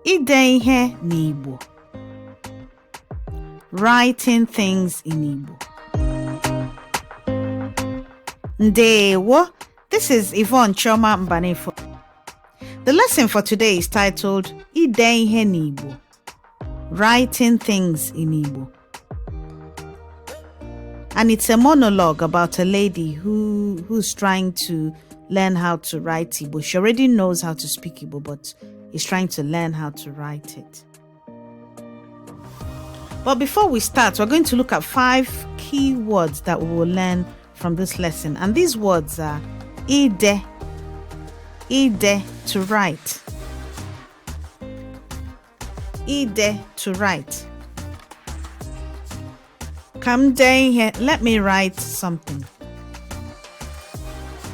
Ide ihe n'Igbo. Writing things in Igbo. Ndewo. This is Yvonne Choma Mbanefo. The lesson for today is titled Ide ihe n'Igbo. Writing things in Igbo. And it's a monologue about a lady who's trying to learn how to write Igbo. She already knows how to speak Igbo, but is trying to learn how to write it. But before we start, we're going to look at 5 key words that we will learn from this lesson. And these words are ide, to write. Ide, to write. Come down here, let me write something.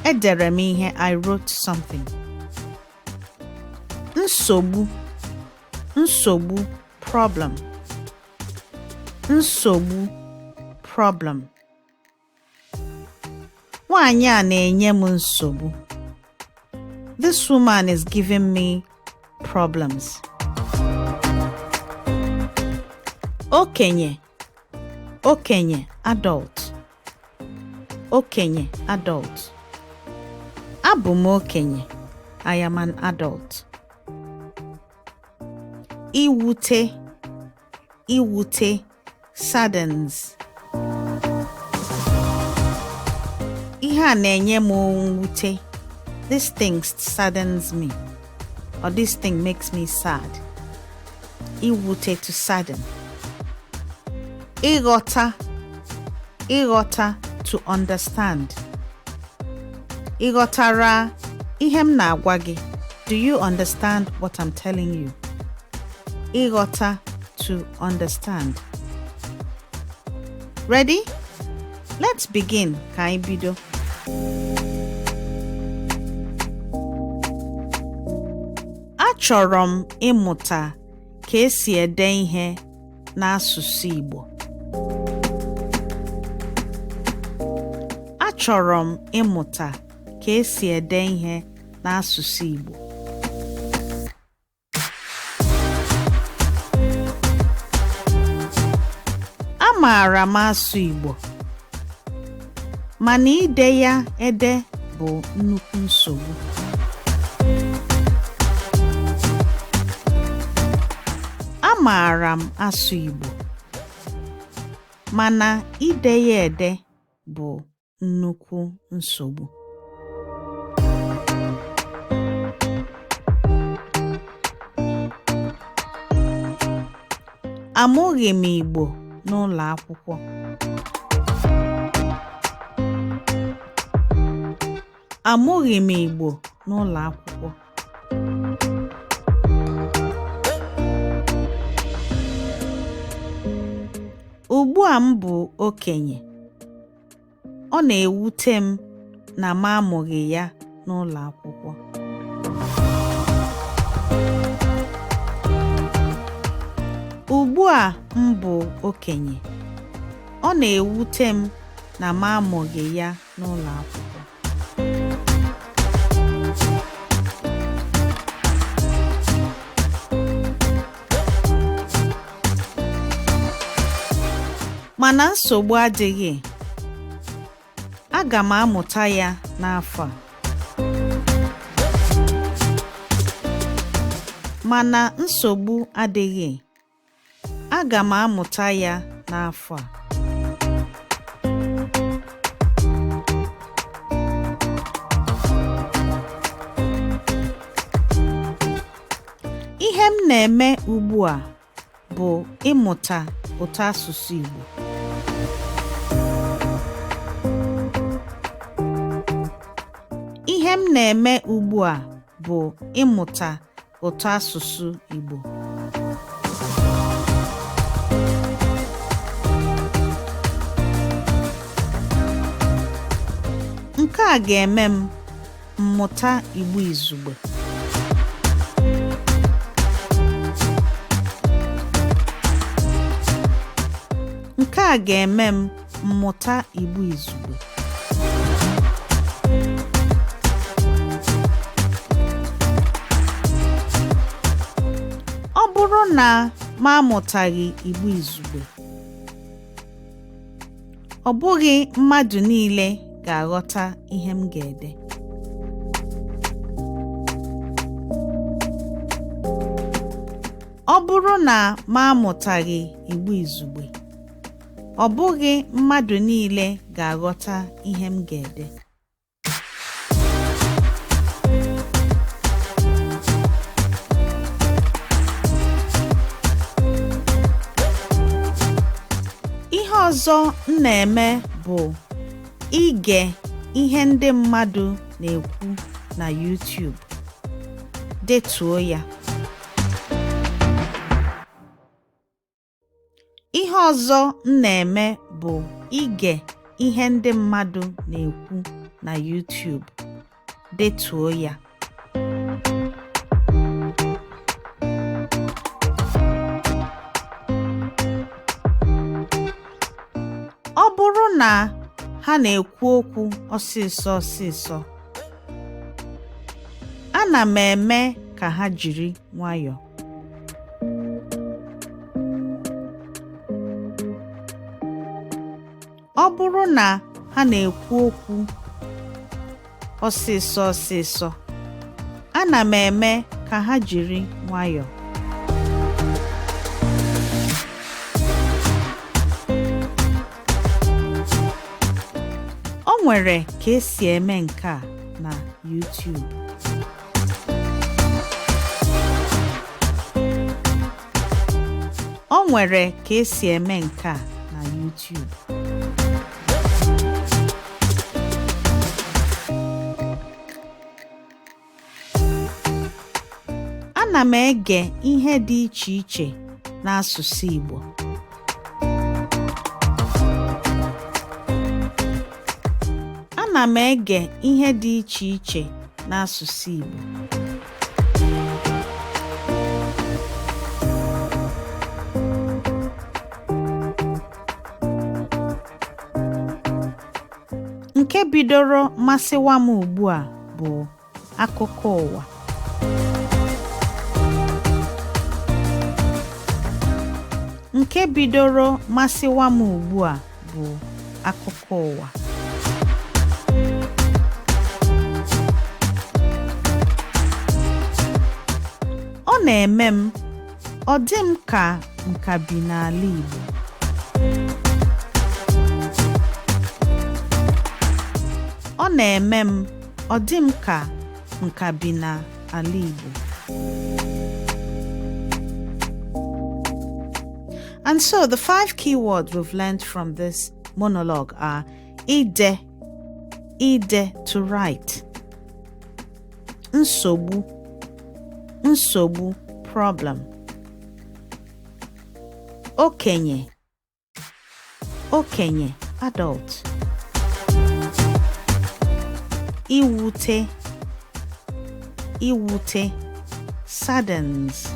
Edere m ihe, I wrote something. Nsogbu, problem. Nsogbu, problem. Nwaanyị a na-enye m nsogbu. This woman is giving me problems. Okenye, adult. Okenye, adult. Abụ m okenye, I am an adult. Iwute, saddens. Ihe a na-enye m mwute. This thing saddens me, or this thing makes me sad. Iwute, to sadden. Ịghọta, to understand. Ịghọtara ihe m na-agwa gị. Do you understand what I'm telling you? Ịghọta, to understand. Ready? Let's begin. Ka anyị bido. Achọrọ m ịmụta ka esi ede ihe n'asụsụ Igbo. Achọrọ m ịmụta ka esi ede ihe n'asụsụ Igbo. Amaara m asụ Igbo, mana ide ya ede bụ nnukwu nsogbu. Amaara m asụ Igbo, mana ide ya ede bụ nnukwu nsogbu. Amụghị m Igbo n'ụlọ akwụkwọ. Amụghị m Igbo n'ụlọ akwụkwọ. Ugbu a m bụ okenye, ọ na-ewute m na m amụghị ya n'ụlọ akwụkwọ. Ugbu a m bụ okenye, ọ na-ewute m na m amụghị ya n'ụlọ akwụkwọ. Mana nsogbu adịghị. Aga m amụta ya n'afọ a. Mana nsogbu adịghị. Aga m amụta ya n'afọ a. Ihe m na-eme ugbu a bụ ịmụta ụtọ asụsụ Igbo. Ihe m na-eme ugbu a bụ ịmụta ụtọ asụsụ Igbo. Nke a ga-eme m mmụta Igbo izugbe. Nke a ga-eme m mmụta Igbo izugbe. bụrụ na m amụtaghị Igbo izugbe, ọ bụghị mmadụ niile ga-aghọta ihe m ga-ede. Ọ bụrụ na m amụtaghị Igbo izugbe, ọ bụghị mmadụ niile ga-aghọta ihe m ga-ede. Ihe ọzọ m na-eme bụ ige ihe ndị mmadụ na-ekwu na YouTube, detuo ya. Ihe ọzọ m na-eme bụ ige ihe ndị mmadụ na-ekwu na YouTube, detuo ya. Ọ bụrụ na ha na-ekwu okwu ọsịsọ ọsịsọ, ana m eme ka ha jiri nwayọọ. Ọ bụrụ na ha na-ekwu okwu ọsịsọ ọsịsọ, ana m eme ka ha jiri nwayọọ. O nwere ka esi eme nke a na YouTube. O nwere ka esi eme nke a na YouTube. Ana m ege ihe dị iche iche n'asụsụ Igbo. Ana m ege ihe dị iche iche n'asụsụ Igbo. Nke bidoro masịwa m ugbu a bụ akụkọ ụwa. Nke bidoro masịwa m ugbu a bụ akụkọ ụwa. Ọ na-eme m, ọ dị m ka nka bi n'ala Igbo. Ọ na-eme m, ọ dị m ka nka bi n'ala Igbo. And so the 5 key words we've learned from this monologue are ide, to write, nsogbu, problem, okenye, adult, iwute, saddens,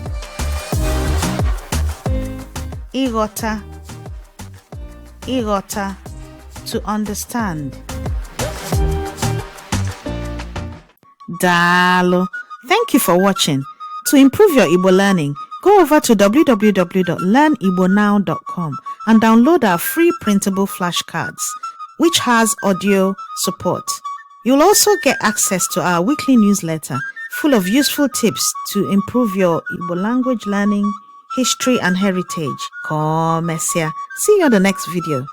ịghọta, to understand. Daalụ. Thank you for watching. To improve your Igbo learning, go over to www.learnigbonow.com and download our free printable flashcards, which has audio support. You'll also get access to our weekly newsletter full of useful tips to improve your Igbo language learning, history, and heritage. Come, Messia. See you on the next video.